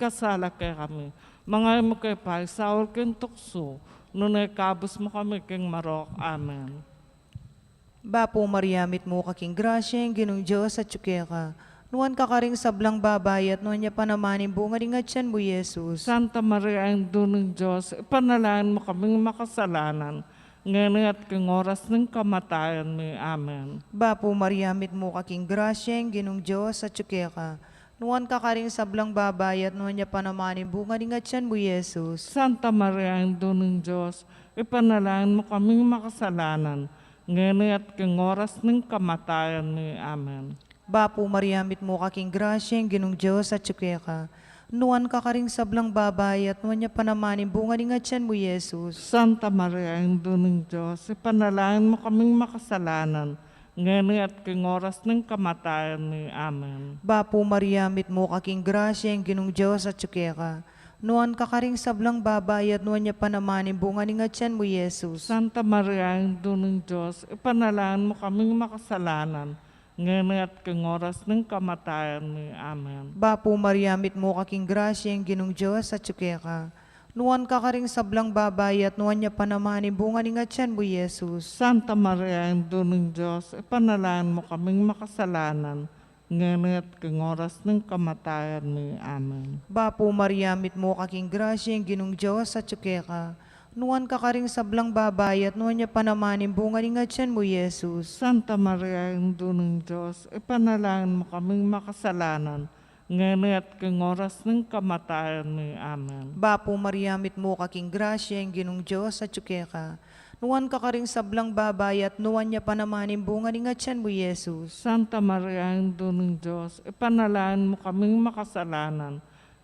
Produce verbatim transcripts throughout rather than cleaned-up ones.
kasala kekami. Manga e mu ke paisaul king tuksu, nune ikabus mu kami king marok. Amen. Bapu Maria, mitmu ka king grasya, ing Ginung Dios atyu keka. Nuan ka karing sablang babai, at nuan ya pa naman ing bunga ning atyan mu, Jesus. Santa Maria, Indu ning Dios, ipanalangin mu kaming makasalanan, ngeni at king oras ning kamatayan mi. Amen. Bapu Maria, mitmu ka king grasya, ing Ginung Dios atyu keka. Nuan ka karing sablang babai, at nuan ya pa naman ing bunga ning atyan mu, Jesus. Santa Maria, Indu ning Dios, ipanalangin mu kaming makasalanan, ngeni at king oras ning kamatayan mi. Amen. Bapu Maria, mitmu ka king grasya, ing Ginung Dios atyu keka. Nuan ka karing sablang babai, at nuan ya pa naman ing bunga ning atyan mu, Jesus. Santa Maria, Indu ning Dios, ipanalangin mu kaming makasalanan, ngeni at king oras ning kamatayan mi. Amen. Bapu Maria, mitmu ka king grasya, ing Ginung Dios atyu keka. Nuan ka karing sablang babai, at nuan ya pa naman ing bunga ning atyan mu, Jesus. Santa Maria, Indu ning Dios, ipanalangin mu kaming makasalanan, ngeni at king oras ning kamatayan mi. Amen. Bapu Maria, mitmu ka king grasya, ing Ginung Dios atyu keka. Nuan ka karing sablang babai, at nuan ya pa naman ing bunga ning atyan mu, Jesus. Santa Maria, Indu ning Dios, ipanalangin mu kaming makasalanan, ngeni at king oras ning kamatayan mi. Amen. Bapu Maria, mitmu ka king grasya, ing Ginung Dios atyu keka. Nuan ka karing sablang babai, at nuan ya pa naman ing bunga ning atyan mu, Jesus. Santa Maria, Indu ning Dios, ipanalangin mu kaming makasalanan, ngeni at king oras ning kamatayan mi. Amen. Bapu Maria, mitmu ka king grasya, ing Ginung Dios atyu keka. Nuan ka karing sablang babai, at nuan ya pa naman ing bunga ning atyan mu, Jesus. Santa Maria, Indu ning Dios, ipanalangin mu kaming makasalanan,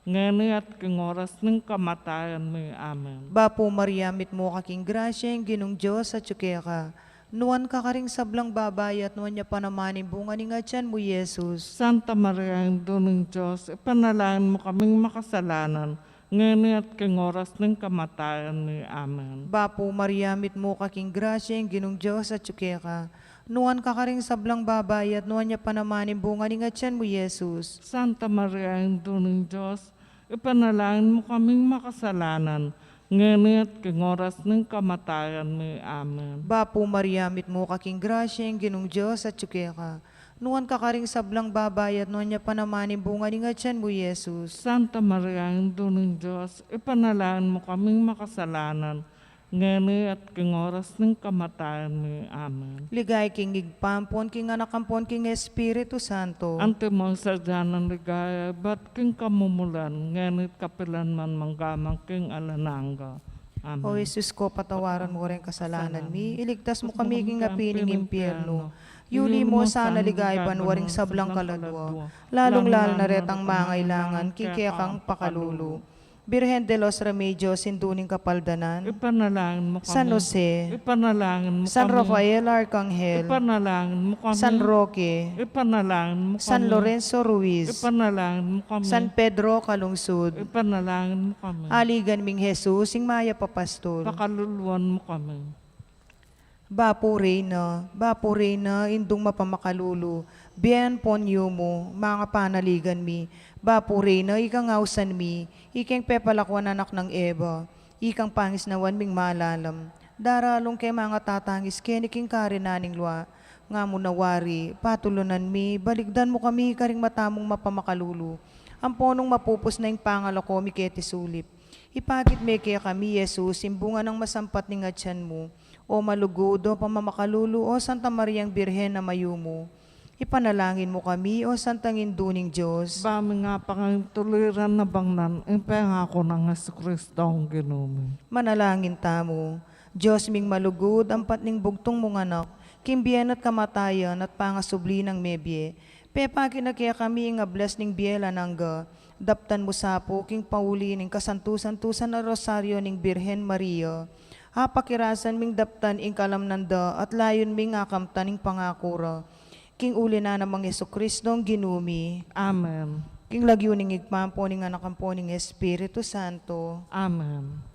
ngeni at king oras ning kamatayan mi. Amen. Bapu Maria, mitmu ka king grasya, ing Ginung Dios atyu keka. Nuan ka karing sablang babai, at nuan ya pa naman ing bunga ning atyan mu, Jesus. Santa Maria, Indu ning Dios, ipanalangin mu kaming makasalanan, ngeni at king oras ning kamatayan mi. Amen. Bapu Maria, mitmu ka king grasya, ing Ginung Dios atyu keka. Nuan ka karing sablang babai, at nuan ya pa naman ing bunga ning atyan mu, Jesus. Santa Maria, Indu ning Dios, ipanalangin mu kaming makasalanan, ngeni at king oras ning kamatayan mi. Amen. Bapu Maria, mitmu ka king grasya, ing Ginung Dios atyu keka. Nuan ka karing sablang babai, at nuan ya pa naman ing bunga ning atyan mu, Jesus. Santa Maria, Indu ning Dios, ipanalangin mu kaming makasalanan, ngeni at king oras ning kamatayan mi. Amen. Ligaya king Ibpa ampon king Anak ampon king Espiritu Santo. Antimo ing sadya nang ligaya ibat king kamumulan, ngeni at kapilan man, mangga man king alang angga. Amen. O Jesus ko, patawaran mu ring kasalanan mi, iligtas mu kami king api ning impyerno, yuli mu sana ligaya banua ring sablang kaladua, lalung-lalu na retang mangailangan king kekang pakalulu. Birhen de los Remedios, Indu ning Kapaldanan, ipanalangin mu kami. San Jose, ipanalangin mu kami. San Rafael Arkanghel, ipanalangin mu kami. San Roque, ipanalangin mu kami. San Lorenzo Ruiz, ipanalangin mu kami. San Pedro Calungsod, ipanalangin mu kami. Aligan ming Jesus, ing mayap a pastul, pakaluluan mu kami. Bapu Reyna, Bapu Reyna, Indung mapamakalulu, bie ampon yumu, manga panaligan mi. Bapu Reyna, ikang ausan mi, ikeng pepalakuan anak nang Eva, ikang pangisnawan ming malalam, daralung ke manga tatangis keni king karinan ning lua. Nga mu na wari, patulunan mi, baligdan mu kami karing mata mung mapamakalulu, ampo nung mapupus na ing pangalako mi keti sulip, ipakit me kekami i Jesus, ing bunga nang masampat ning atyan mu. O malugud, o pamamakalulu, o Santa Mariang Birhen a mayumu, ipanalangin mu kami, o Santang Indu ning Dios. Ba ming apangaintuliran a bangnan ing pengaku nang Jesucristong Ginu mi. Manalangin tamu. Dios ming malugud, ampat ning bugtung mung Anak, king bie na at kamatayan at pangasubli nang mebie, pepakit na kekami ing ablas ning bie alang angga. Daptan mu sa pu king pauli ning kasantu-santusan a Rosario ning Birhen Maria, apakirasan ming daptan ing kalamnan da at layun ming akamtan ing pangaku ra. King uli na na nang Jesucristong Ginu mi. Amen. King lagyu ning Ibpa, ampo ning Anak, ampo ning Espiritu Santo. Amen.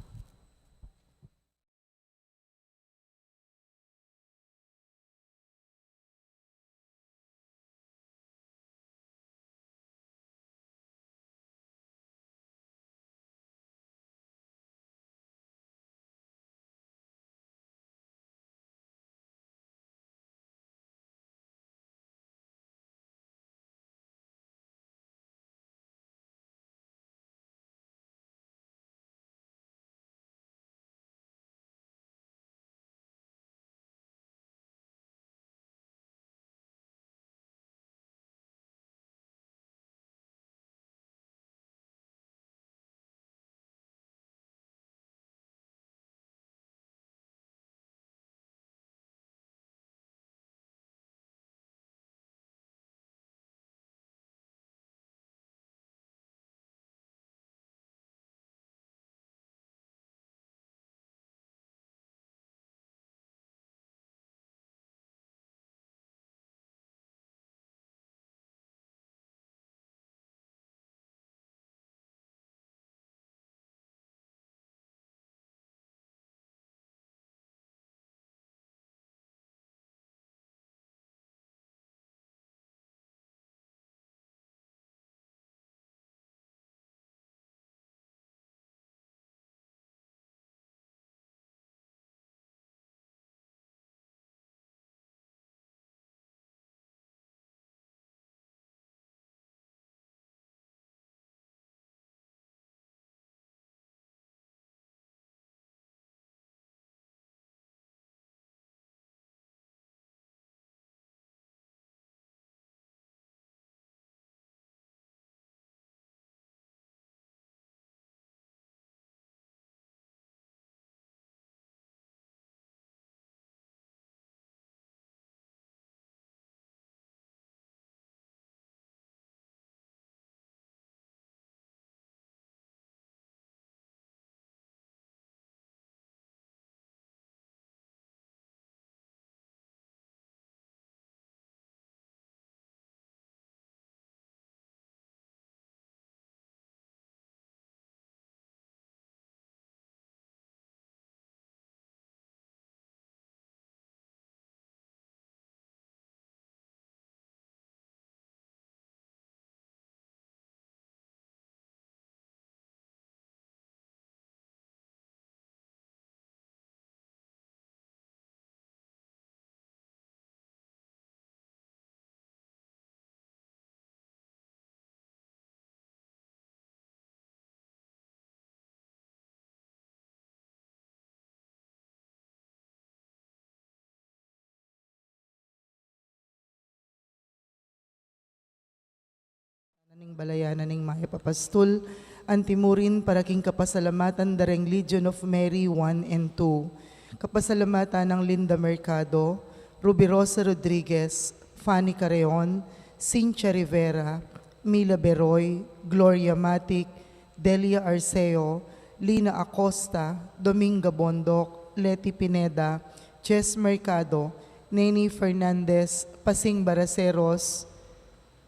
Ning balayan na ning mayap a pastul, antimurin para king kapasalamatan da reng Legion of Mary one and two. Kapasalamatan nang Linda Mercado, Ruby Rosa Rodriguez, Fanny Carreon, Cynthia Rivera, Mila Beroy, Gloria Matic, Delia Arceo, Lina Acosta, Dominga Bondoc, Leti Pineda, Jess Mercado, Neni Fernandez, Pasing Baraceros,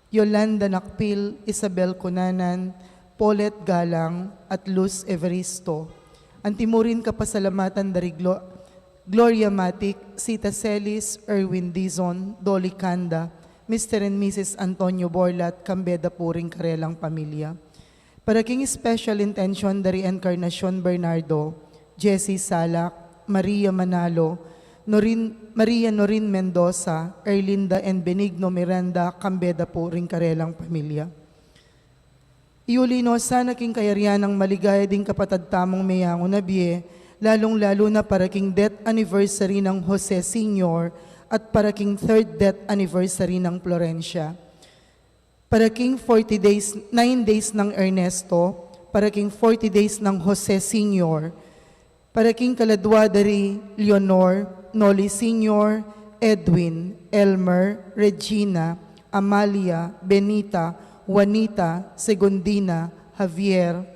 Yolanda Nakpil, Isabel Cunanan, Paulette Galang, at Luz Evaristo. Antimurin kapasalamatan da ri Glo-, Gloria Matic, Sita Celis, Erwin Dizon, Dolly Canda, Mister and Missus Antonio Borlat, kambe da pu ring karelang pamilya. Para king special intention da ri Encarnacion Bernardo, Jessie Salak, Maria Manalo, Norin, Maria Norin Mendoza, Erlinda and Benigno Miranda, kambe da pu ring karelang pamilya. Iuli no sana king kayarian nang maligaya ding kapatad tamung meyangu na bie, lalung-lalu na para king death anniversary nang Jose Senior at para king third death anniversary nang Florencia. Para king forty days, nine days nang Ernesto, para king forty days nang Jose Senior, para king kaladua da ri Leonor, Noli Senior, Edwin, Elmer, Regina, Amalia, Benita, Juanita, Segundina, Javier,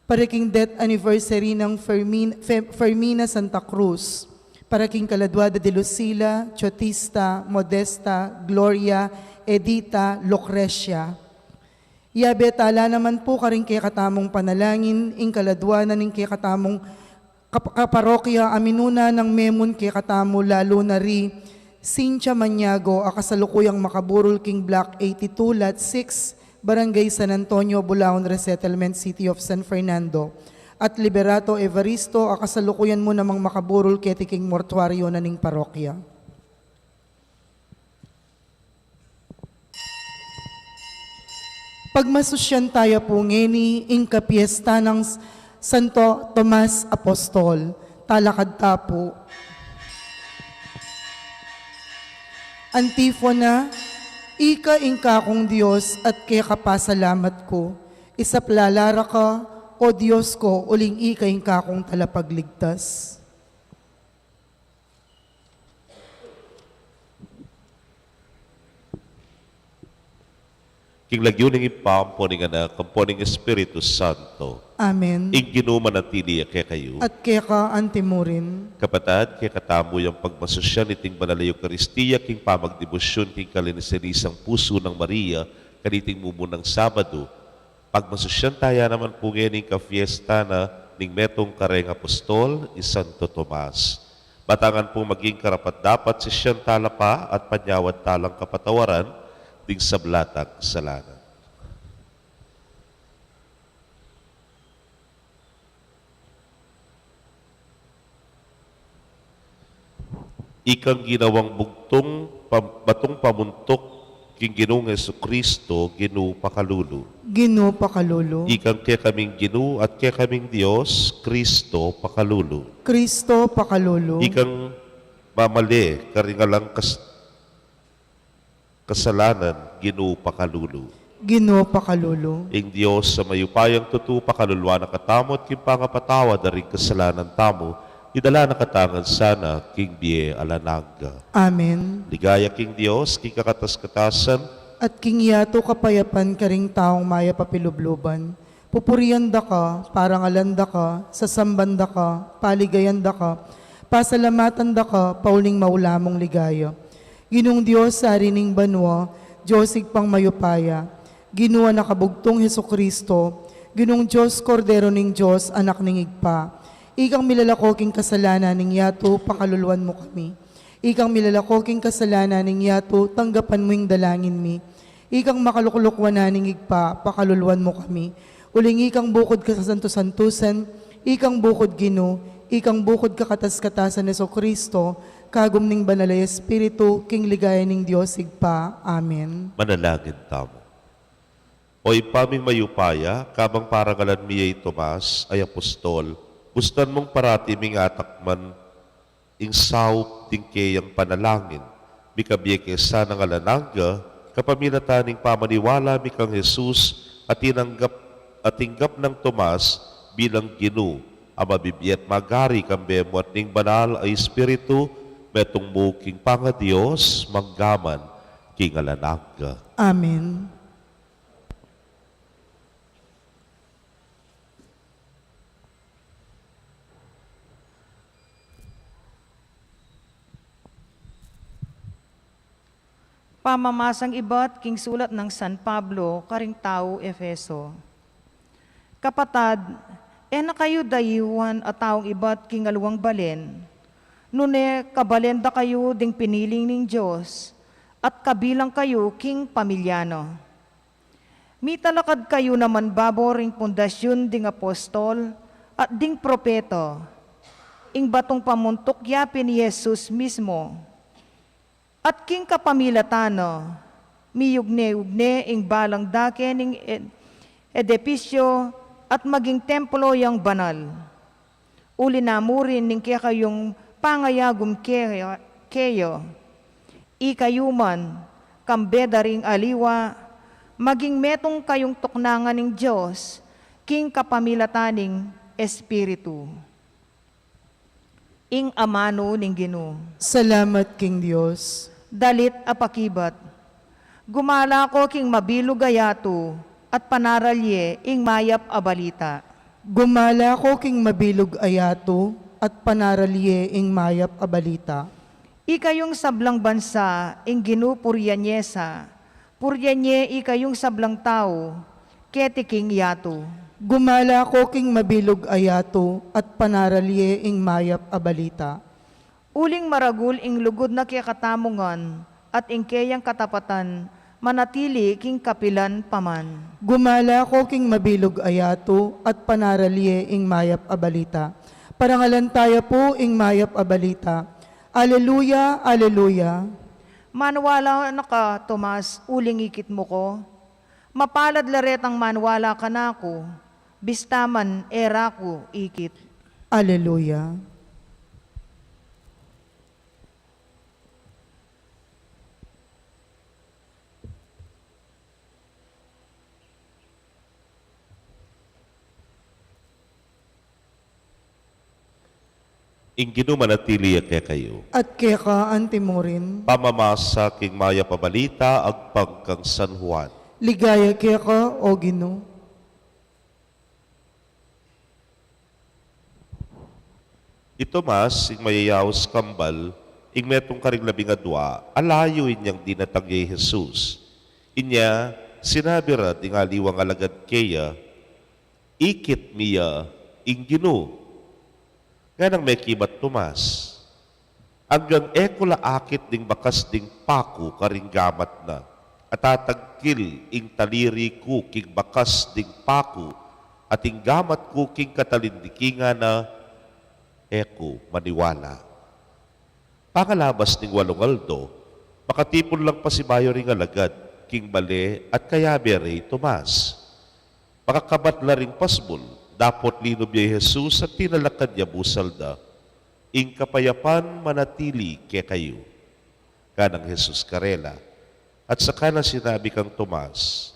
para king death anniversary nang Fermin-, Fe-, Fermina Santa Cruz, para king kaladua da di Lucila, Chotista, Modesta, Gloria, Edita, Lucrecia. Yabe tala naman pu karing kekatamung panalangin ing kaladua na ning kekatamung kap-, kaparokya a minuna nang memun kekatamu, lalu na ri Cynthia Maniago a kasalukuyang makaburul king Block eighty-two, Lot six, Barangay San Antonio, Bulaon Resettlement, City of San Fernando, at Liberato Evaristo a kasalukuyan mu namang makaburul keti king mortuaryo na ning parokya. Pagmasusyan taya pu ngeni ing kapiesta nang S-, Santo Tomas Apostol. Talakad ta pu. Antifona: Ika ing kakung Dios at keka pasalamat ku. Isaplala ra ka, O Dios ko, uling ika ing kakung talapagligtas. King lagyu ning Ibpa, ampo ning Anak, ampo ning Espiritu Santo. Amen. Ing Ginu manatili ya kekayu. At keka antimurin. Kapatad, kekatamu yang pagmasusyan iting banal a Eukaristia king pamagdebosyun king kalinisan ning pusu nang Maria kaniting mumunang Sabado. Pagmasusyan taya naman pu ngeni ing kapiesta na ning metung kareng apostol, i Santo Tomas. Ba tang maging karapat-dapat sisyan tala pa at panyawad talang kapatawaran ding sabla tang kasalanan. Ikang ginawang bugtung, pam-, batung pamuntuk king Ginung Jesucristo, Ginu pakalulu. Ginu pakalulu. Ikang kekaming Ginu at kekaming Dios, Cristo pakalulu. Cristo pakalulu. Ikang mamale karing alang kas-, kasalanan, Ginu pakalulu. Ginu pakalulu. Ing Dios a mayupayang tutu pakaluluan na katamu at king pangapatawad da ring kasalanan tamu, idala na katamu ngan sana king bie alang angga. Amen. Ligaya king Dios, king kakatas-katasan. At king yatu kapayapan karing taung mayap a pilubluban. Pupurian da ka, parangalan da ka, sasamban da ka, paligayan da ka, pasalamatan da ka, pauling maula mung ligaya. Ginung Dios, Ari ning banua, Dios Ibpang mayupaya, Ginu a anak a bugtung Jesucristo, Ginung Dios, Kordero ning Dios, Anak ning Ibpa. Ikang milalako king kasalanan ning yatu, pakaluluan mu kami. Ikang milalako king kasalanan ning yatu, tanggapan mu ing dalangin mi. Ikang makaluklukwan na ning Ibpa, pakaluluan mu kami. Uling ikang bukud kasasantu-santusan, ikang bukud Ginu, ikang bukud kakatas-katasan Jesucristo, kagum ning Banal a Espiritu, king ligaya ning Dios Ibpa. Amen. Manalangin tamu. O Ibpa ming mayupaya, kabang parangalan mi ya i Tomas a apostol, bustan mung parati ming atakman ing saup ding keyang panalangin, mikabie ke sana ngan alang angga, Kapamilatan ning pamaniwala mi kang Jesus, a tinanggap, a tinggap nang Tomas bilang Ginu, a mabibie at magari kambe mu at ning Banal a Espiritu, metung mu king pangaDios, mangga man king alang angga. Amen. Pamamasang ibat king sulat nang San Pablo karing taga Efeso. Kapatad, e na kayu dayuan a taung ibat king aliwang balen, nune kabalen da kayu ding pinili ning Dios, at kabilang kayu king pamilya na. Mitalakad kayu naman babo ring pundasyun ding apostol at ding propeta, ing batung pamuntuk ya pin i Jesus mismu. At king kapamilatan na, miyugne-ugne ing balang dake ning ed-, edipisyu at maging templo yang banal. Uli na mu rin ning kekayung pangayagum ke-, keya, ikayu man, kambe da ring aliwa, maging metung kayung tuknangan ning Dios, king kapamilatan ning Espiritu. Ing amanu ning Ginu. Salamat king Dios. Dalit a pakibat. Gumala ko king mabilug a yatu, at panaral ye ing mayap a balita. Gumala ko king mabilug a yatu, at panaral ye ing mayap a balita. Ikayung sablang bansa, ing Ginu purian ye sa, purian ye ikayung sablang tau, keti king yatu. Gumala ko king mabilug a yatu, at panaral ye ing mayap a balita. Uling maragul ing lugud na kekatamu ngan, at ing keyang katapatan manatili king kapilan pa man. Gumala ko king mabilug a yatu, at panaral ye ing mayap a balita. Parangalan taya pu ing mayap a balita. Aleluya, aleluya. Maniwala na ka, Tomas, uling ikit mu ko. Mapalad la retang maniwala kanaku, bista man e ra ku ikit. Aleluya. Ing Ginu manatili ya kekayu. At keka antimurin. Pamamasa king mayap a balita agpang kang San Juan. Ligaya keka, O Ginu. I Tomas, ing mayayaus kambal, ing metung karing labing adua, alayu inyang dinatang ya i Jesus. Inya, sinabi ra ding aliwang alagad keya, "Ikit mi ya ing Ginu." Nganang mekibat Tomas, "Anggang e ku la akit ding bakas ding paku karing gamat na, at atagkil ing taliri ku king bakas ding paku, at ing gamat ku king katalindikingan na, e ku maniwala." Pangalabas ning walung aldo, makatipun lang pasibayu ring alagad king bale at kayabe re i Tomas. Pakakabat la ring pasbul, dapot linub ya i Jesus at tinalakad ya busal da, "Ing kapayapan manatili kekayu," nganang Jesus karela. At saka na sinabi kang Tomas,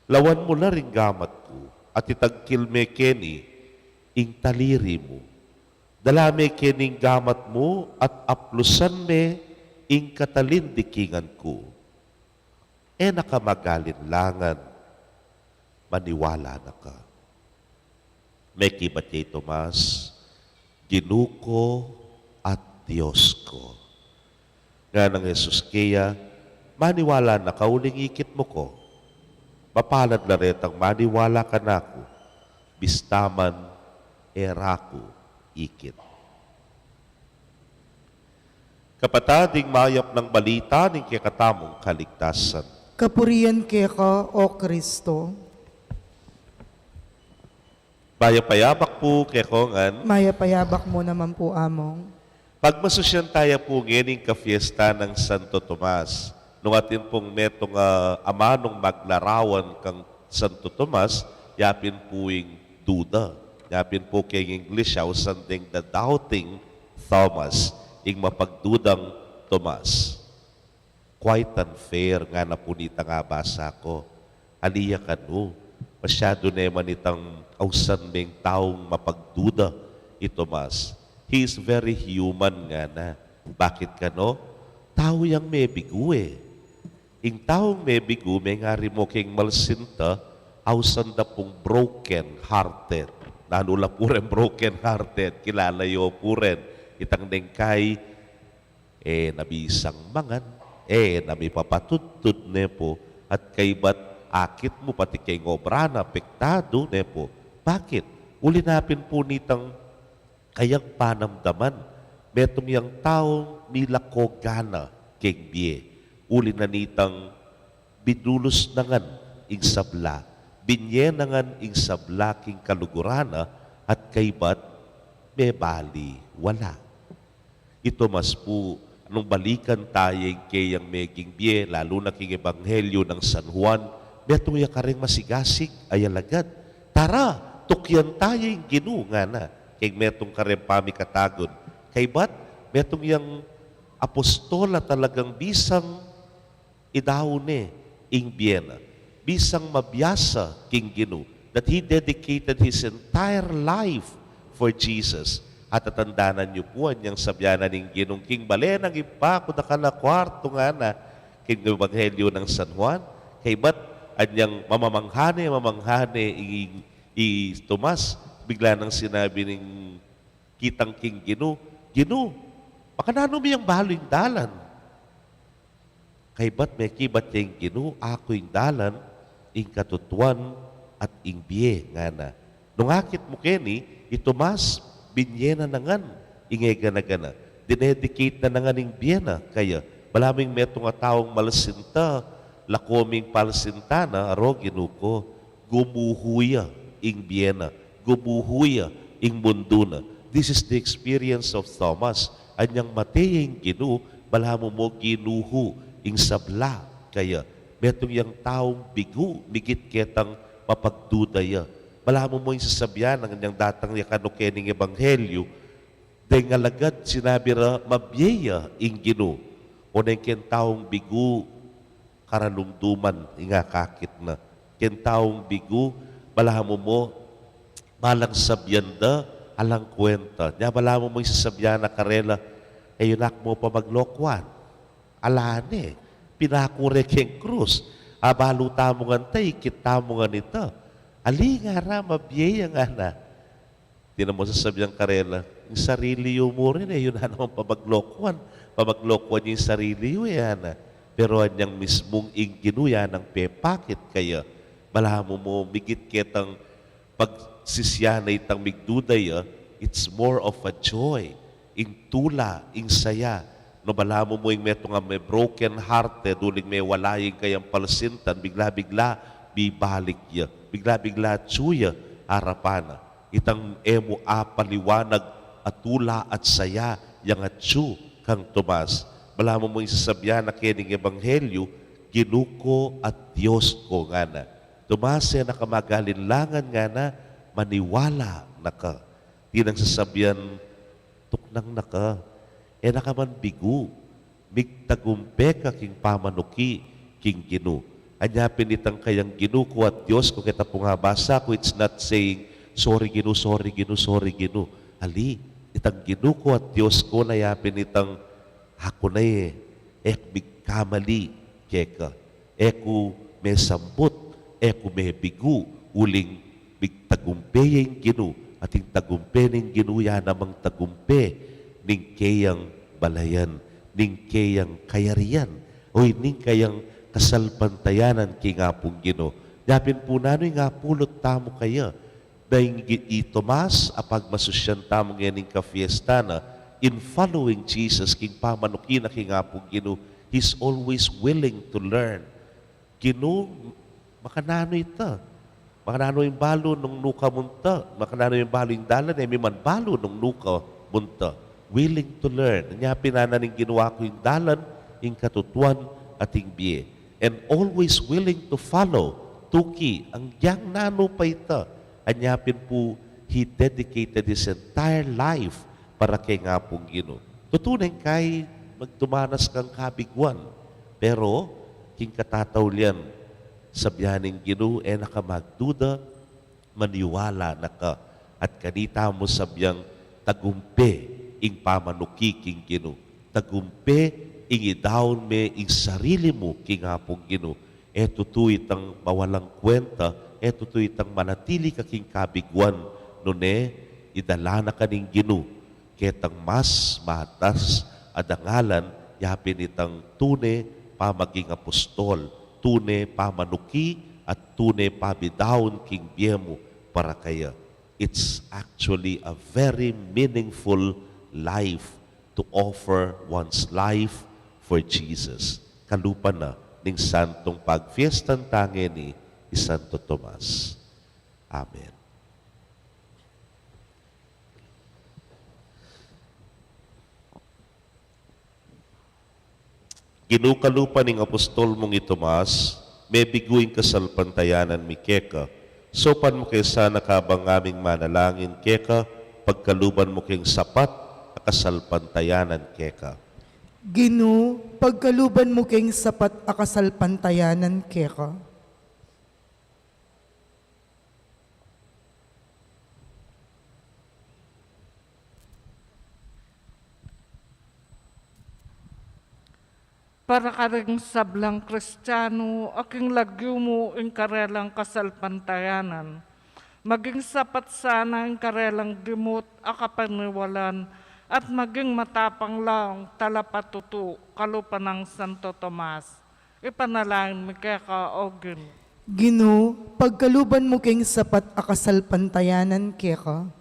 "Lawan mu la ring gamat ku, at itagkil me keni ing taliri mu. Dala me keni ing gamat mu, at aplusan me ing katalindikingan ku. E na ka mag-alinlangan, maniwala na ka." Mekibat ya i Tomas, "Ginu ku at Dios ku." Nganang Jesus keya, "Maniwala na ka uling ikit mu ku. Mapalad la retang maniwala kanaku, bista man e ra ku ikit." Kapatad, ing mayap nang balita ning kekatamung kaligtasan. Kapurian keka, O Kristo. Mayap a yabak pu keko ngan. Mayap a yabak mu naman pu, Among. Pagmasusyan taya pu ngening kapiesta nang Santo Tomas. Nung atin pung metung a amanung maglarawan kang Santo Tomas, yapin pu ing duda. Yapin pu keng English, ausan deng the doubting Thomas, ing mapagdudang Tomas. quite unfair ngana pu nitang abasa ku. Ali ya kanu, masyadu ne man itang ausan meng taung mapagduda i Tomas. He is very human ngana. Bakit kanu? Tau yang mebigu e. Ing taung mebigu, mengari mu keng malsinta, ausan da pung broken hearted. Nanu la pu ren broken hearted, kilala yu pu ren. Itang neng kai, e na bisang mangan, e na mipapatudtud ne pu, at kaybat akit mu pati keng obra na apektadu ne pu. Bakit? Uli na pin pu nitang kayang panamdaman, metung yang taung milako gana keng bie. Uli na nitang binulus na ngan ing sabla, binye na ngan ing sabla king kaluguran na, at kaybat mebaliwala. I Tomas pu, nung balikan taya ing keyang meging bie, lalu na king Ebanghelyo nang San Juan, metung ya kareng masigasig a alagad. Tara, tukyan taya ing Ginu, ngana, keng metung kareng pamikatagun. Kaybat, metung yang apostol a talagang bisang idau ne ing bie na. Bisang mabiasa king Ginu, that he dedicated his entire life for Jesus. At tatandanan yu pu, anyang sabyan na ning Ginung king bale nang Ibpa ku, dakal a kuartu, ngana, king Ebanghelyo nang San Juan. Kaybat, anyang mamamangha ne, mamangha ne i, i Tomas, bigla nang sinabi ning kitang king Ginu, "Ginu, makananu mi yang balu ing dalan?" Kaybat mekibat ya ing Ginu, "Aku ing dalan, ing katutuan, at ing bie," ngana. Nung akit mu keni, i Tomas, binye na na ngan ing e gana-gana. Dinedicate na na ngan ing bie na kaya. Balamu ing metung a taung malsinta, lako ming palsinta na, "Aro, Ginu ku, gumuhu ya ing bie na, gumuhu ya ing mundu na." This is the experience of Thomas. Anyang mate ya ing Ginu, balamu mu ginuhu ing sabla kaya. Metung yang taung bigu, migit ketang mapagduda ya. Balamu mu ing sasabyan nang anyang datang ya kanu kening Ebanghelyo, deng alagad sinabi ra, "Mabie ya ing Ginu." O neng keng taung bigu, karalumduman ing akakit na. Keng taung bigu, balamu mu, balang sabyan da, alang kuwenta. Nya balamu mu ing sasabyan na karela, "E yu na ku mu pamaglokuan." Ala ne, pinaku re keng krus. Abalu tamu ngan ita, ikit tamu ngan ita. Ali, ngara, mabie ya, ngana. Atin na mu sasabyan karela, "Ing sarili yu mu rin e, yu na naman pamaglokuan. Pamaglokuan yu ing sarili yu e," ngana. Pero anyang mismung ing Ginu ya nang pepakit kaya. Balamu mu, migit ketang pagsisian na itang migduda ya, it's more of a joy. Ing tula, ing saya. Nung balamu mu ing metung a me broken hearted, uling mewala ya ing kayang palsintan, bigla-bigla, bibalik ya. Bigla-bigla, atyu ya arapan na. Itang e mu apaliwanag a tula at saya yang atyu kang Tomas. Balamu mu ing sasabyan na kening Ebanghelyo, "Ginu ku at Dios ku," ngana. "Tomas, e na ka mag-alinlangan," ngana, "maniwala na ka." Atin nang sasabyan, "Tuknang na ka. E na ka man bigu. Migtagumpe ka king pamanuki king Ginu." Anya pin itang kayang "Ginu ku at Dios ku" keta pung abasa ku, it's not saying, "Sorry, Ginu, sorry, Ginu, sorry, Ginu." Ali, itang "Ginu ku at Dios ku" na yapin itang, "Aku na e, e ku migkamali keka. E ku mesambut, e ku mebigu, uling migtagumpe ya ing Ginu, at ing tagumpe ning Ginu ya namang tagumpe ning keyang balayan, ning keyang kayarian, o ning keyang kasalpantayanan king Apung Ginu." Nya pin pu, nanu ing apulut tamu kaya? Deng i Tomas, a pagmasusyan tamu ngening kafiesta na, in following Jesus, king pamanuki na king Apung Ginu, he's always willing to learn. "Ginu, makananu ita? Makananu ing balu nung nu ka munta? Makananu ing balu ing dalan? E mi man balu nung nu ka munta." Willing to learn. Nya pin ngana ning Ginu, "Aku ing dalan, ing katutuan, at ing bie." And always willing to follow. Tuki, agyang nanu pa ita. Anya pin pu, he dedicated his entire life para keng Apung Ginu. Tutu neng kai magdumanas kang kabiguan, Pero king katataulian, sabyan ning Ginu, e na ka magduda, maniwala na ka. At kanita mu sabyang tagumpe ing pamanuki king Ginu. Tagumpe ing idaun me ing sarili mu king Apung Ginu. E tutu itang mawalang kwenta, e tutu itang manatili ka king kabiguan, nune idala na ka ning Ginu ketang mas matas a dangalan, yapin itang tune pamaging apostol, tune pamanuki, at tune pabidaun king bie mu para kaya. It's actually a very meaningful life to offer one's life for Jesus. Kalupa na ning santong pagfiestan ta ngeni i Santo Tomas. Amen. Ginu, kalupa ning apostol mung i Tomas, mebigu ing kasalpantayanan mi keka. Saupan mu ke sana kabang ngaming manalangin keka, pagkaluban mu keng sapat a kasalpantayanan keka. Ginu, pagkaluban mu keng sapat a kasalpantayanan keka. Para karing sablang Kristiano a king lagyu mu ing karelang kasalpantayanan, maging sapat sana ing karelang dimut a kapaniwalan at maging matapang lang talapatutu kalupa nang Santo Tomas. Ipanalangin mi keka, O Ginu. Ginu, pagkaluban mu keng sapat a kasalpantayanan keka.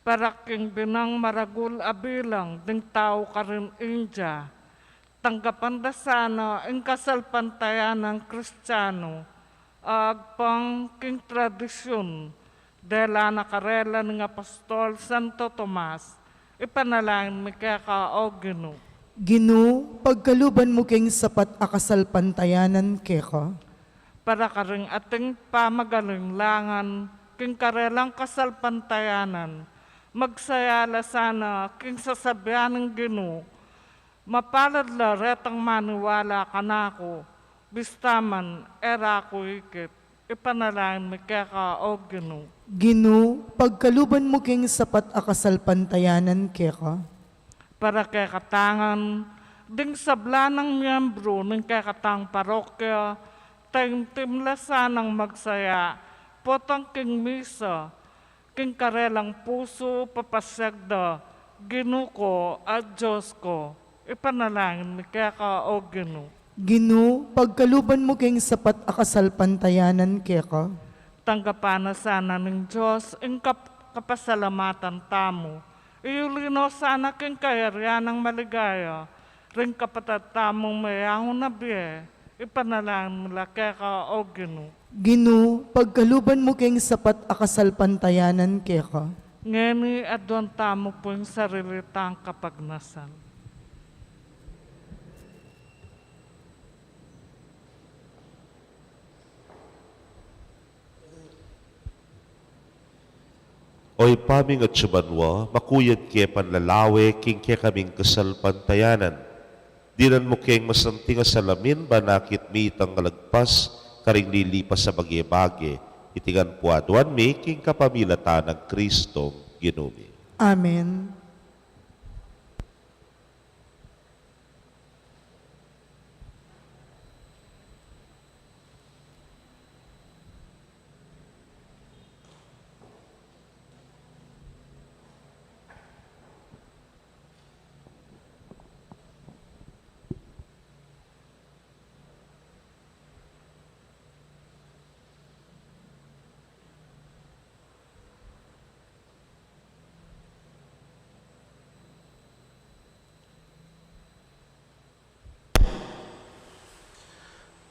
Para king binang maragul a bilang ding tau karin India, tanggapan da sana ing kasalpantayanan Kristiano, agpang king tradisyun dela na karela ning apostol Santo Tomas. Ipanalangin mi keka, O Ginu. Ginu, pagkaluban mu keng sapat a kasalpantayanan keka. Para karing ating pamagalinlangan king karelang kasalpantayanan, magsaya la sana king sasabian ning Ginu, mapalad la retang maniwala kanaku, bista man e ra ku ikit. Ipanalangin mi keka, O Ginu. Ginu, pagkaluban mu keng sapat a kasalpantayanan keka. Para kekatang ngan, ding sabla nang miyembru ning kekatang parokya, taimtim la sanang magsaya potang king misa, king karelang pusu papasiag da, Ginu ku at Dios ku. Ipanalangin mi keka, O Ginu. Ginu, pagkaluban mu keng sapat a kasalpantayanan keka. Tanggapan na sana ning Dios ing kap-, kapasalamatan tamu. Iyuli no sana king kayarian nang maligaya ring kapatad tamung meyaun na bie. Ipanalangin mi la keka, O Ginu. Ginu, pagkaluban mu keng sapat a kasalpantayanan keka. Ngeni aduan tamu pu ing sarili tang kapagnasan. O Ibpa ming atsu banua, makuyad ke panlalawe king kekaming kasalpantayanan. Dinan mu keng masanting a salamin ban akit mi itang ngalagpas karing lilipas a bage-bage. Iti ngan pu aduan mi king kapamilatan nang Kristong Ginu mi. Amen.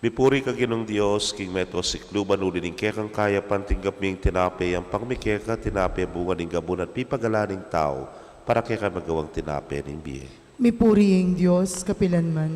Mipuri ka Ginung Dios, king meto a sikluban, uli ning kekang kayapan tinggap mi ing tinape, yampang mi keka, tinape bunga ning gabun at pipagalan ning tau, para keka magawang tinape ning bie. Mipuri ing Dios kapilan man.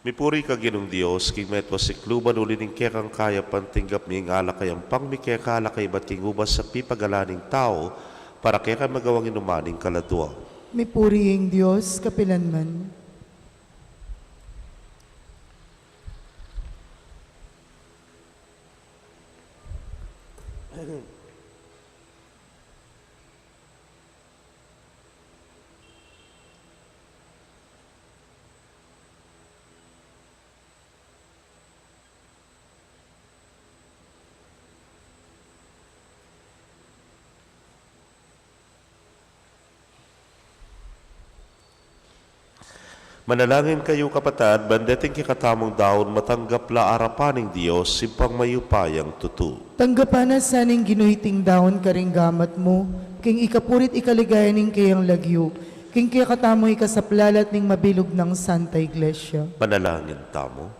Mipuri ka Ginung Dios, king metung a sikluban, uli ning kekang kayapan tinggap mi ing alak a yampang mi keka, alak a ibat king ubas a pipagalan ning tau, para kekami magawang inuman ning kaladua. Mipuri ing Dios kapilanman. Manalangin kayu, kapatad, ban deting kekatamung daun matanggap la arapan ning Dios, Ibpang mayupayang tutu. Tanggapan na sa ning Ginu iting daun karing gamat mu, king ikapuri't ikaligaya ning keyang lagyu, king kekatamung ikasaplalat ning mabilug nang Santa Iglesia. Manalangin tamu.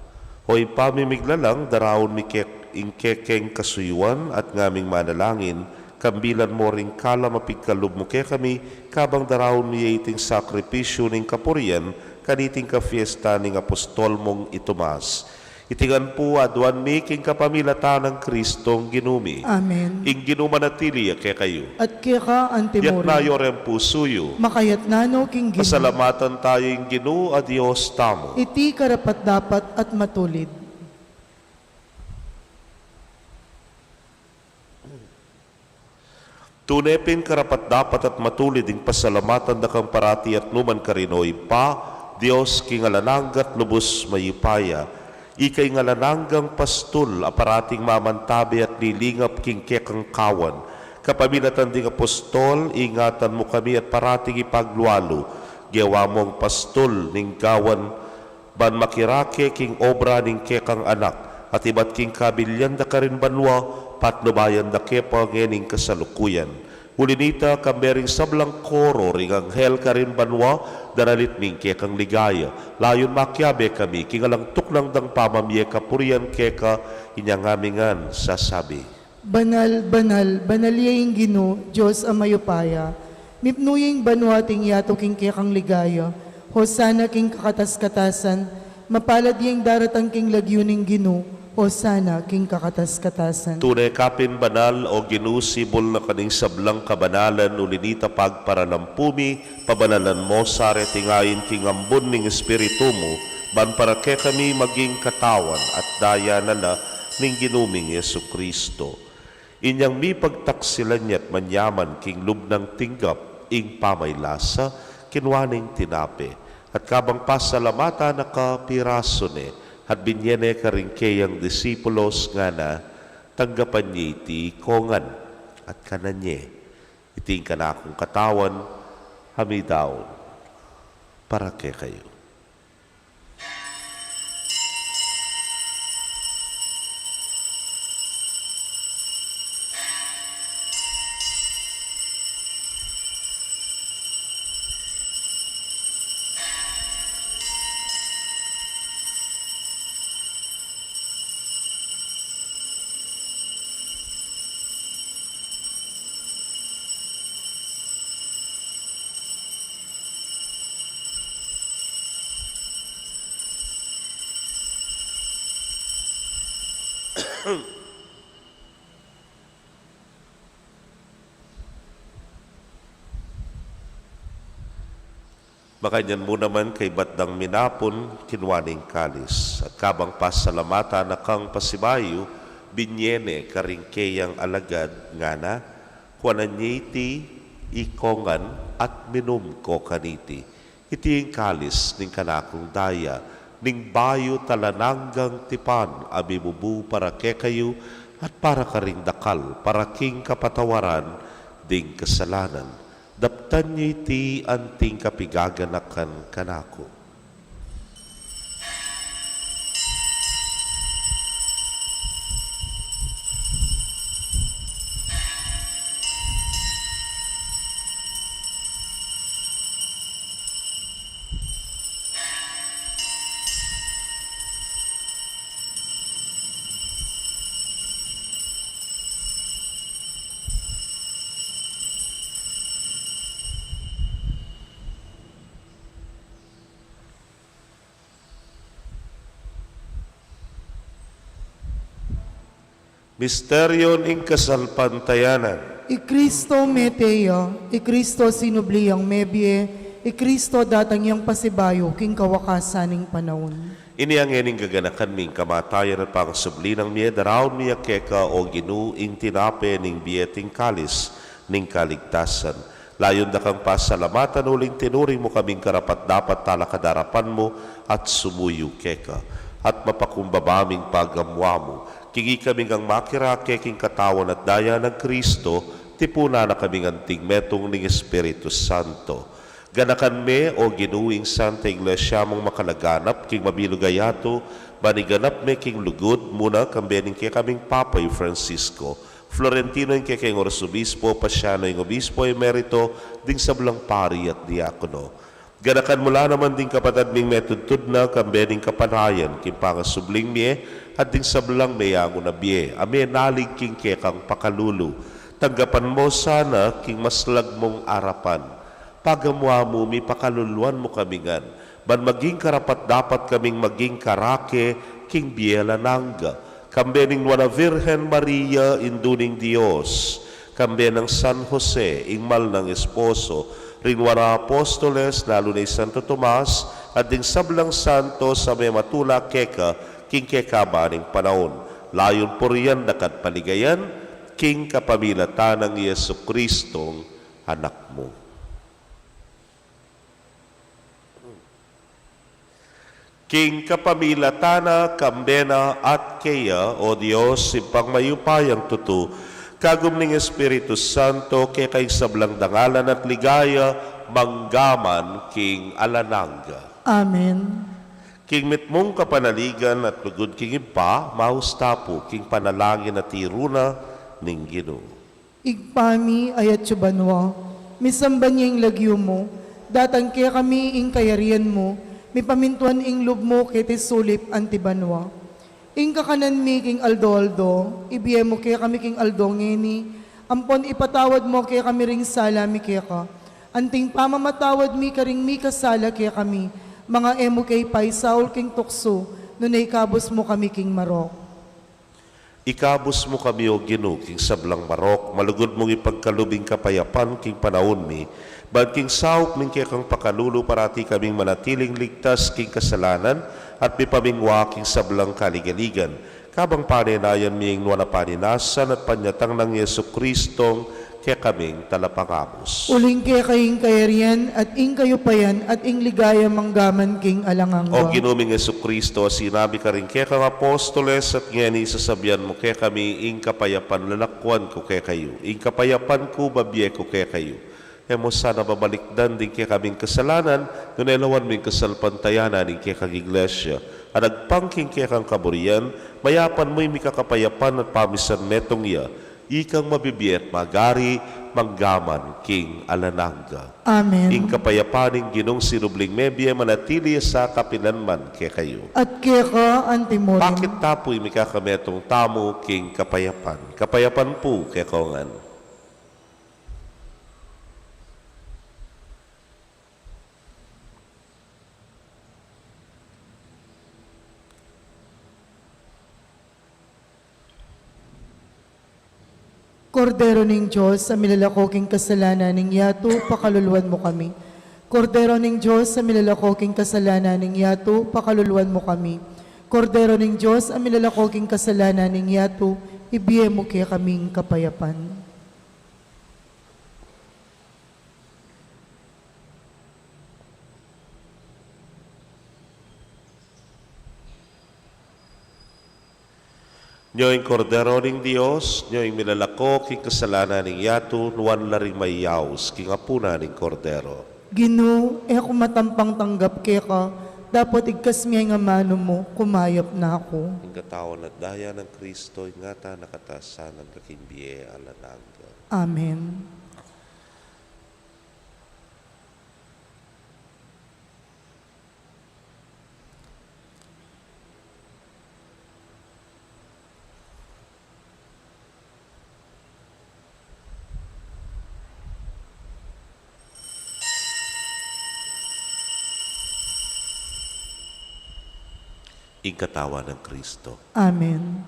O Ibpa ming miglalang, daraun mi kek-, ing kekeng kasuyuan at ngaming manalangin, kambilan mo ring kalam a pigkalub mu kekami, kabang daraun mi ya iting sakripisyu ning kapurian, kaniting kapiesta ning apostol mung i Tomas. Iti ngan pu aduan mi king kapamilatan nang Kristong Ginu mi. Amen. Ing Ginu manatili ya kekayu. At keka antimurin. Itas yu ring pusu yu. Makaitas no king Ginu. Pasalamatan tamu ing Ginu a Dios tamu. Iti karapat-dapat at matulid. Tune pin karapat-dapat at matulid ing pasalamatan da kang parati at nukarin man, O Ibpa, Dios king alang angga at lubus mayupaya. Ika ing alang anggang pastul a parating mamantabe at lilingap king kekang kawan. Kapamilatan ding apostol, ingatan mu kami at parating ipaglualu. Gewa mung pastul ning gawan ban makirake king obra ning kekang Anak, at ibat king kabilian da karin banua, patnubayan da ke pa ngening kasalukuyan. Uli na nita, kambe ring sablang koro ring anghel karin banua, daralit mi ing kekang ligaya. Layun makiabe kami king alang tuknang dang pamamie kapurian keka, inya ngan mi ngan sasabi. Banal, banal, banal ya ing Ginu, Dios a mayupaya. Mipnu ya ing banua at ing yatu king kekang ligaya. Hosana king kakatas-katasan. Mapalad ya ing daratang king lagyu ning Ginu. Hosana king kakatas-katasan. Tune ka pin banal, O Ginu, sibul na ka ning sablang kabanalan, uli na nita pagparalampu mi, pabanalan mo sa reting ain king ambun ning Espiritu mu, ban para kekami maging katawan at daya na la ning Ginu ming Jesucristo. Inyang mipagtaksilan ya't manyaman king lub nang tinggap ing pamaylasa, kinua ne ing tinape, at kabang pasalamatan na ka, pirasu ne, at binye ne karing keyang disipulos, ngana, tanggapan ye iti ikongan, at kanan ye, iti ing kanakung katawan, a midaun para kekayu. Makanyan mu naman kaybat dang minapun, kinua ne ing kalis, at kabang pasalamatan na kang pasibayu, binye ne karing keyang alagad, ngana, kuanan ye iti ikongan at minum ko kaniti. Iti ing kalis ning kanakung daya, ning bayu at alang anggang tipan, a mibubu para kekayu at para karing dakal, para king kapatawaran ding kasalanan. Daptan ye iti anting kapigaganakan kanaku. Misteryo ning kasalpantayanan. I Kristo mete ya, i Kristo sinubli yang mebie, i Kristo datang yang pasibayu king kawakasan ning panaun. Inya ngening gaganakan mi ing kamatayan at pangasubli nang mie, daraun mi keka, o Ginu, ing tinape ning bie at ing kalis ning kaligtasan. Layun da kang pasalamatan uling tinuring mu kaming karapat-dapat talakad king arapan mu at sumuyu keka. At mapakumbaba ming pagamuan mu, king ikami ngan makirake king katawan at daya nang Kristo, tipunan na kaming anting metung ning Espiritu Santo. Ganakan me, o Ginu, ing Santa Iglesia mung makalaganap king mabilug a yatu, ban iganap me king lugud mu na, kambe ning kekaming Papa i Francisco, Florentino ing kekeng Arsobispo, Pasiano ing Obispo Emerito, ding sablang pari at diakono. Ganakan mu la naman ding kapatad ming metudtud na, kambe ning kapanayan king pangasubling mie, at ding sablang meyangu na bie a menalig king kekang pakalulu. Tanggapan mu la sana king maslag mung arapan. Pagamuan mu mi, pakaluluan mu kami ngan, ban maging karapat-dapat kaming maging karake king bie alang angga, kambe ning Nuan a Virgen Maria, Indu ning Dios, kambe nang San Jose, ing mal nang esposo, ring Nuan a Apostoles, lalu na i Santo Tomas, at ding sablang santos a mematula keka king kekaban ning panaun. Layun purian da ka at paligayan, king kapamilatan nang Jesucristong Anak mu. King kapamilatan na, kambe na, at keya, o Dios, Ibpang mayupayang tutu, kagum ning Espiritu Santo, keka ing sablang dangalan at ligaya, mangga man king alang angga. Amen. King mitmung kapanaligan at lugud king Ibpa, maus ta pu king panalangin a tiru na ning Ginu. Ibpa mi, atsu ka banua, misamban ya ing lagyu mu, datang kekami ing kayarian mu, mipamintuan ing lub mu keti sulip anti banua. Ing kakanan mi king aldo-aldo, ibie mu kekami king aldo ngeni, ampon ipatawad mu kekami ring sala mi keka, anting pamamatawad mi karing mikasala kekami, manga e mu ke paisaul king tuksu, nune ikabus mu kami king marok. Ikabus mu kami, o Ginu, king sablang marok, malugud mung ipagkalub ing kapayapan king panaun mi, ban king saup ning kekang pakalulu parati kaming manatiling ligtas king kasalanan at mipamingwa king sablang kaligaligan. Kabang panenayan mi ing nuan a paninasan at panyatang nang Jesucristong kekaming talapangabus. Uling keka ing kayarian, at ing kayupayan, at ing ligaya mangga man king alang angga. O Ginu ming Jesucristo, a sinabi karing kekang apostoles, at ngeni sasabian mu kekami, ing kapayapan lalakwan ku kekayu, ing kapayapan ku babie ku kekayu. E mu sana babalikdan ding kekaming kasalanan, nune lawan mu ing kasalpantayanan ning kekang Iglesia, a nagpang king kekang kaburian, mayapan mu ing mikakapayapan at pamisan metung ya, ikang mabibie at magari, mangga man king alang angga. Amen. Ing kapayapan ning Ginung sinubling mebie manatili ya sa kapilan man kekayu. At keka antimurin. Pakit ta pu ing mikakametung tamu king kapayapan. Kapayapan pu kekongan. Kordero ning Dios, a milalako king kasalanan ning yatu, pakaluluan mu kami. Kordero ning Dios, a milalako king kasalanan ning yatu, pakaluluan mu kami. Kordero ning Dios, a milalako king kasalanan ning yatu, ibie mu kekaming kapayapan. Nyo ing Kordero ning Dios, nyo ing milalako king kasalanan ning yatu, nuan la ring mayaus king apunan ning Kordero. Ginu, e ku matampang tanggap keka, dapot igkas mu ing amanu mu, kumayap na ku. Ing katawan at daya nang Kristo, ingatan na katamu sa king bie alang angga. Amen. Ing katawan nang Kristo. Amen.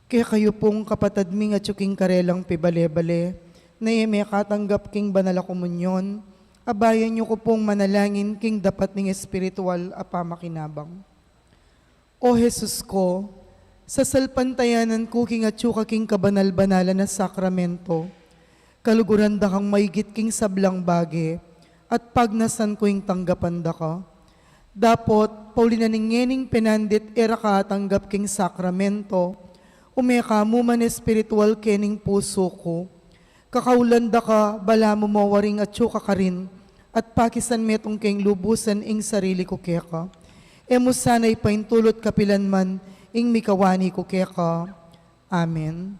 Kekayu pung kapatad ming atyu king karelang pibale-bale, na e mekatanggap king banal a komunyon, abayan yu ku pung manalangin king dapat ning espiritual a pamakinabang. O Jesus ko, sasalpantayanan ku king atyu ka king kabanal-banalan a sakramento, kaluguran da kang maigit king sablang bage, at pagnasan ku ing tanggapan da ka. Dapot, pauli na ning ngening penandit e ra ka atanggap king sakramento, ume ka mu man espiritual kening pusu ku. Kakaulan da ka, balamu mo waring atyu ka karin, at pakisan metung keng lubusan ing sarili ku keka. E mu sana ipaintulut kapilan man ing mikawani ku keka. Amen.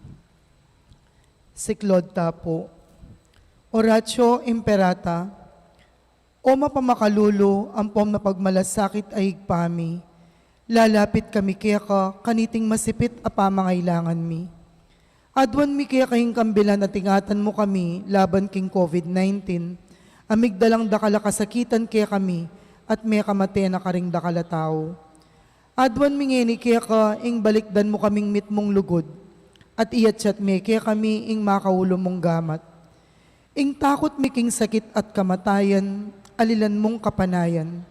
Siklaud ta pu. Oratio Imperata. O mapamakalulu ampong mapagmalasakit a Ibpa mi, lalapit kami keka kaniting masipit a pamangailangan mi. Aduan mi keka ing kambilan at ingatan mu kami laban king COVID nineteen, a migdalang dakal a kasakitan kekami at mekamate na karing dakal a tau. Aduan mi ngeni keka ing balikdan mu kaming mitmung lugud, at iyatyat me kekami ing makaulu mung gamat. Ing takut mi king sakit at kamatayan, alilan mung kapanayan.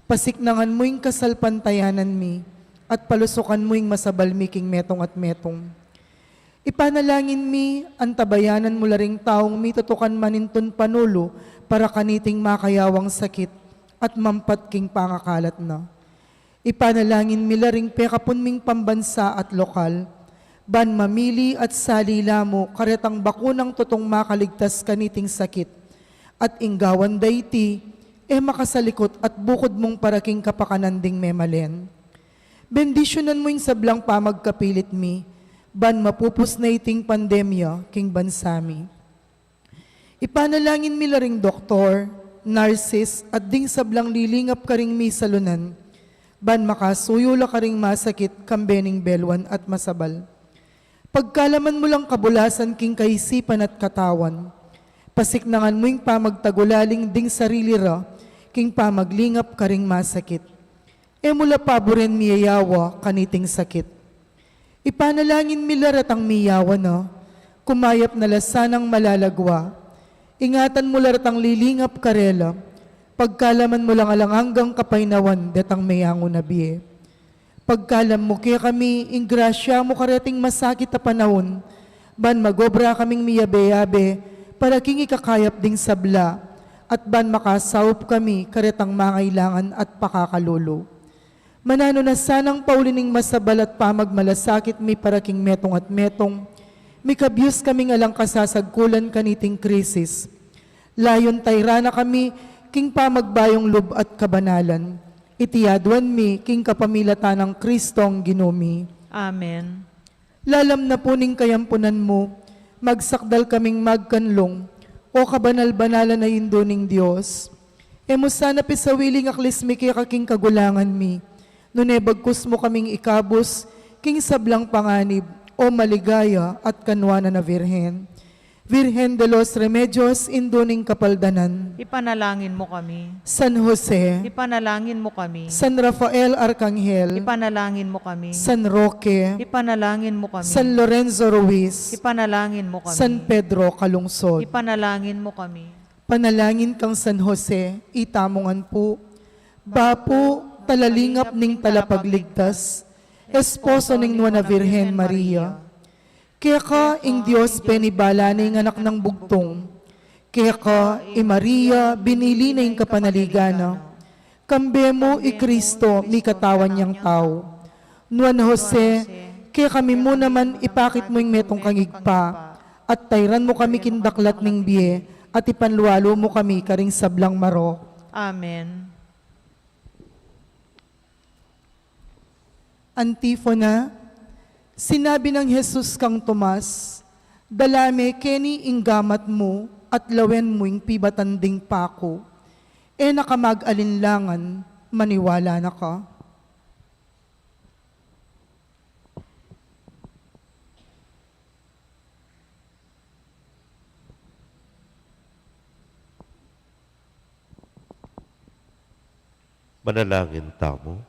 Pasiknangan mu ing kasalpantayanan mi, at palusukan mu ing masabal mi king metung at metung. Ipanalangin mi, antabayanan mu la ring taung mitutukan manintun panulu para kaniting makayawang sakit at mampat king pangakalat na. Ipanalangin mi la ring pekapun ming pambansa at lokal, ban mamili at sali la mu karetang bakunang tutung makaligtas kaniting sakit, at ing gawan da iti, e makasalikut at bukud mung para king kapakanan ding memalen. Bendisyunan mu ing sablang pamagkapilit mi, ban mapupus na iting pandemya king bansa mi. Ipanalangin mi la ring doktor, narsis, at ding sablang lilingap karing misalunan, ban makasuyu la karing masakit kambe ning beluan at masabal. Pagkalaman mu lang kabulasan king kaisipan at katawan. Pasiknangan mu ing pamagtagulaling ding sarili ra king pamaglingap karing masakit. E mu la paburen miyayawa kaniting sakit. Ipanalangin mi la retang miyawa na, kumayap na la sanang malalagwa. Ingatan mu la retang lilingap karela, pagkalaman mu lang alang anggang kapaynawan detang meyangu na bie. Pagkalam mu kekami ing grasya mu kareting masakit a panaun, ban magobra kaming miyabe-yabe para king ikakayap ding sabla, at ban makasaup kami karetang mangailangan at pakakalulu. Mananu na sanang pauli ning masabal at pamagmalasakit mi para king metung at metung, mikabyus kaming alang kasasagkulan kaniting krisis. Layun tayran na kami king pamagbayung lub at kabanalan. Iti aduan mi king kapamilatan nang Kristong Ginu mi. Amen. Lalam na pu ning kayampunan mu, magsakdal kaming magkanlung, O kabanal-banalan a Indu ning Dios. E mu sana pisawili ing aklis mi keka king kagulangan mi, nune bagkus mu kaming ikabus king sablang panganib, O maligaya at kanuanan a Virgen. Virgen de los Remedios, Indu ning Kapaldanan. Ipanalangin mu kami. San Jose. Ipanalangin mu kami. San Rafael Arkanghel. Ipanalangin mu kami. San Roque. Ipanalangin mu kami. San Lorenzo Ruiz. Ipanalangin mu kami. San Pedro Calungsod. Ipanalangin mu kami. Panalangin kang San Jose, itamu ngan pu. Bapu, talalingap ning talapagligtas, esposo ning Nuan a Virgen Maria. Keka ing Dios penibala na ing anak nang bugtung. Keka i Maria binili na ing kapanaligan na. Kambe mu i Kristo mikatawan yang tau. Nuan Jose, kekami mu naman ipakit mu ing metung kang Ibpa, at tayran mu kami king daklat ning bie, at ipanlualu mu kami karing sablang marok. Amen. Antifona. Sinabi nang Jesus kang Tomas, "Dala me keni ing gamat mu at lawen mu ing pibatan ding paku. E na ka mag-alinlangan, maniwala na ka." Manalangin tamu.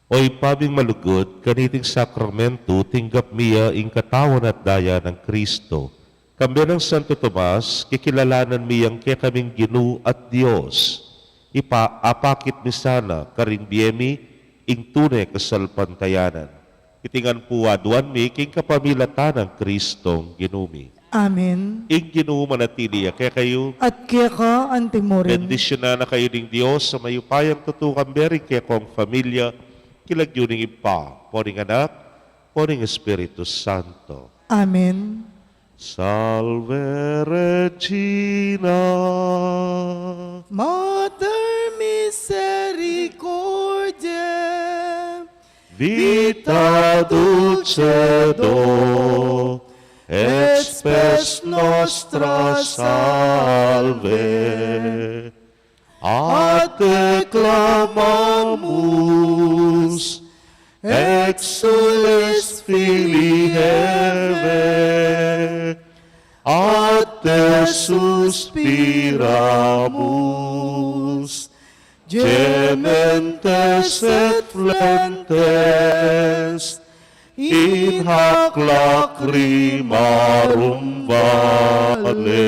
O Ibpa ming malugud, kaniting sakramentu, tinggap mi ya ing katawan at daya nang Kristo. Kambe nang Santo Tomas, kikilalanan mi yang kekaming Ginu at Dios. Ipa-, apakit mi sana karing bie mi ing tune kasalpantayanan. Iti ngan pu aduan mi king kapamilatan nang Kristong Ginu mi. Amen. Ing Ginu manatili ya kekayu. At keka antimurin. Bendisyunan na kayu ning Dios a mayupayang tutu, kambe ring kekong familia, king lagyu ning Ibpa, ampo ning Anak, ampo ning Espiritu Santo. Amen. Salve Regina, Mater misericordiae, vita dulcedo, et spes nostra salve. A te clamamus, exsules filii Hevae, a te suspiramus, gementes et flentes in hac lacrimarum valle.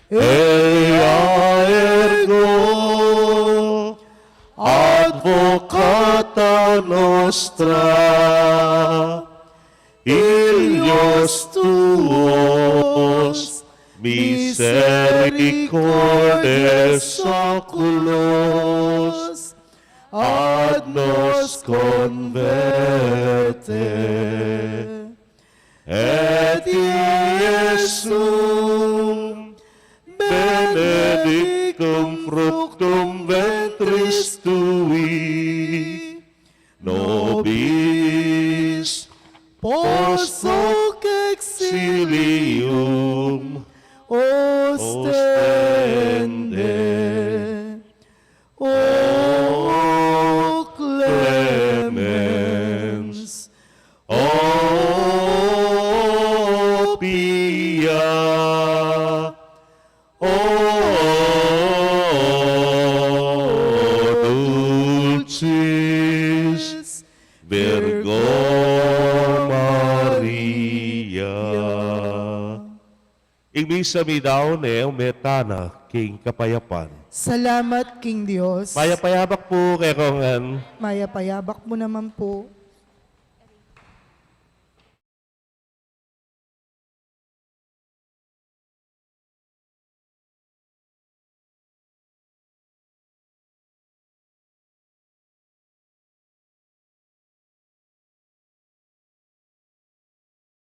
Ea ergo advocata nostra, illos tuos misericordes oculos, ad nos converte. Et Iesum benedictum, fructum ventris tui, nobis post hoc exilium ostende. O clemens, o pia, o dulcis Virgo Maria. Ing misa mi daun e, ume tana king kapayapan. Salamat king Dios. Mayap a yabak pu kekongan. Mayap a yabak mu naman pu.